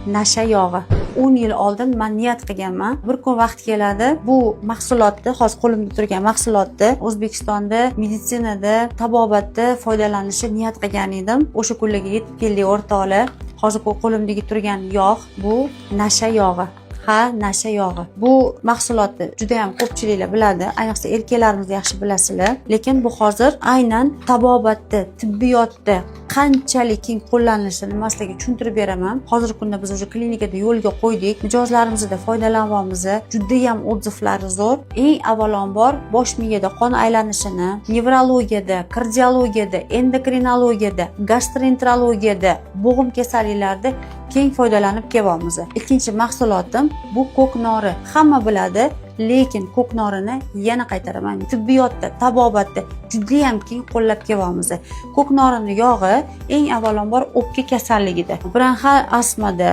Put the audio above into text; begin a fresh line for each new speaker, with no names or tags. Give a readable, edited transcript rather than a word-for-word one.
Nasha yog'i. 10 yil oldin man niyat qilganman, bir kun vaqt keladi, bu mahsulotni, hozir qo'limda turgan mahsulotni O'zbekistonda meditsinada, tabobatda foydalanishni niyat qilgan edim. O'sha kunlarga yetib keldik, o'rtoqlar. Hozir qo'limdagi turgan yog' bu nasha yog'i. Ha, nasha yog'i. Bu mahsulotni juda yam ko'pchiliklar biladi, ayniqsa erkaklarimiz yaxshi bilasizlar. Lekin bu hozir aynan tabobatda, tibbiyotda qanchalik keng qo'llanilishini man sizlarga tushuntirib beraman. Hozirgi kunda biz уже klinikada yo'lga qo'ydik, mijozlarimizda foydalanyapmiz, judayam отзыв lari zo'r. Eng avvalambor, bosh miyada qon aylanishini, nevrologiyada, kardiologiyada, endokrinologiyada, gastroenterologiyada, bo'g'im kasalliklarida keng foydalanib kelyapmiz. Ikkinchi mahsulotim bu ko'knori. Hamma biladi, lekin ko'knorini yana qaytaraman, tibbiyotda, tabobatda judayam keng qo'llab kelyapmiz. Ko'knorini yog'i eng avvalambor o'pka kasalligida, bronxial astmada